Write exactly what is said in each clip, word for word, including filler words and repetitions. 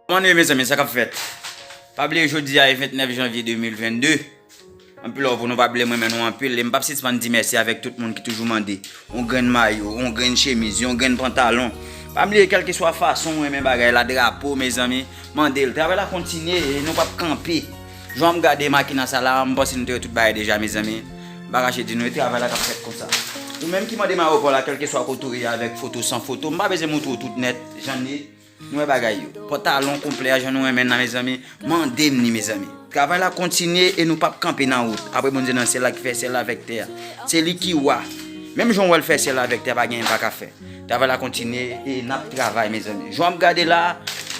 Kòman nou ye, mezanmi? Sa k ap fèt? Pa bliye, jodi a e vennèf janvye de mil vennde. Anpil love pou nou, pa bliye, m renmen nou anpil. E m p ap sispann di mèsi avèk tout moun ki toujou mande yon grenn mayo, yon grenn chemiz, yon grenn pantalon. Pa bliye, kèlkeswa fason w renmen bagay la, drapo, mezanmi, mande l. Travay la kontinye e nou p ap kanpe. Jan m gade makina sa la, m panse nou te wè tout bagay deja, mezanmi. M pa kache di nou, e travay la k ap fèt konsa. Ou menm ki mande mayo pa w la, kèlkeswa kote w ye, avèk foto, san foto, m pa bezwen montre w tout nèt, jan l ye. Nou wè bagay yo. Pantalon konplè a, jan nou renmen l la, mezanmi, mande m ni, mezanmi. Travay la kontinye e nou p ap kanpe nan wout. Apre Bondye nan syèl la ki fè syèl la avèk tè a. Se li ki wa. Menm jan w wè l fè syèl la avèk tè a, pa gen pa ka fè. Travay la kontinye e n ap travay, mezanmi. Jan w ap gade la,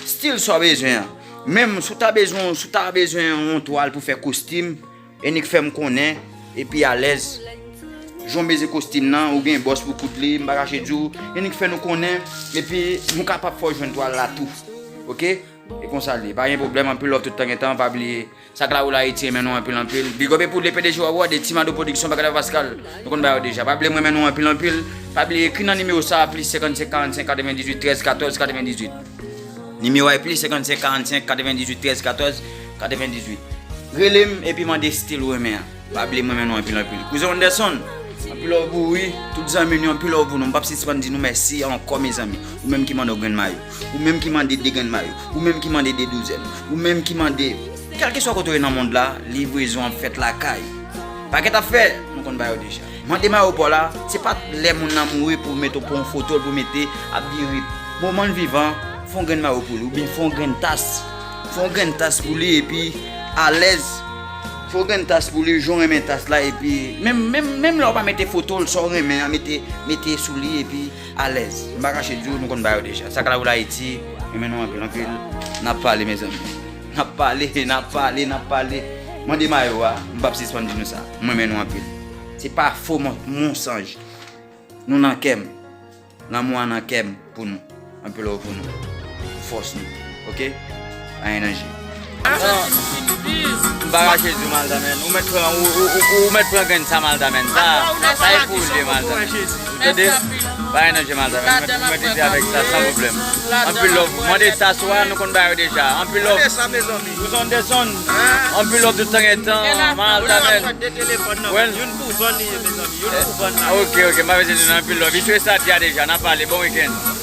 stil sa w bezwen an. Menm si w ta bezwen, si w ta bezwen yon twal pou fè kostim, Enik fè m konnen, epi alèz. Jan w meze kostim nan, ou gen bòs pou koud li, m pa kache di w. Enik fè nou konnen, epi nou kapab fè w jwenn twal la tou. Oke? E konsa l ye. Pa gen pwoblèm, anpil love tout tan gen tan, pa bliye. Sa k la woule Ayiti, renmen nou anpil, anpil. Big up e pou le P D G Wawad e Team Ado Production, Bagay la Pascal. Nou konn ba yo deja. Pa bliye, m renmen nou anpil, anpil. Pa bliye, ekri nan nimewo sa a, plis senkannsenk karannsenk katrevendizuit trèz katòz katrevendizuit. Nimewo a e plis senkannsenk karannsenk katrevendizuit trèz katòz katrevendizuit. Rele m epi mande stil ou renmen an. Pa bliye m renmen nou anpil anpil. Kouzen Anderson, anpil love pou ou wi. Tout zanmi nou, anpil love pou nou. M p ap sispann di nou mèsi ankò, mezanmi. Ou menm ki mande yon grenn mayo. Ou menm ki mande de grenn mayo. Ou menm ki mande de douzèn. Ou menm ki mande, kèlkeswa kote w ye nan mond la, livrezon ap fèt lakay. Pakèt ap fè, nou konn ba yo deja. Mande mayo pa w la, se pa lè moun nan mouri pou w mete, pou yon foto l pou w mete ap vire. Moman l vivan, fè yon grenn mayo pou li, oubyen fè yon grenn tas. Fè yon grenn tas pou li, epi alèz. Fè yon grenn tas pou li, jan w renmen tas la, epi menm, menm, menm lè w pa mete foto l, sa w renmen an, mete, mete sou li, epi alèz. M pa kache di w, nou konn ba yo deja. Sa k la woule Ayiti, renmen nou anpil, anpil. N ap pale, mezanmi. N ap pale, n ap pale, n ap pale. Mande mayo a, m p ap sispann di nou sa. M renmen nou anpil. Se pa fo mon-, monsanj. Nou nan kè m. Lanmou a nan kè m pou nou. Anpil love pou nou. Pou fòs nou. Oke? Anyen danje. M pa rache di w, Malta, men. Ou mèt pran, ou, ou, ou, ou mèt pran grenn sa, Malta, men. Sa, sa e pou ou l ye, Malta, men. Ou tande? Pa gen danje, Malta, men. Ou mèt, ou mèt ede avèk sa, san pwoblèm. Anpil love. Mande tas ou a, nou konn ba yo deja. Anpil love. Kouzen Anderson. Anpil love tout tan gen tan, Malta, men. Well. Youn pou zòn li ye, mezanmi. Youn pou zòn la. Ok, ok, m pa bezwen di nou anpil love. Li sou estati a deja, n ap pale, bon weekend.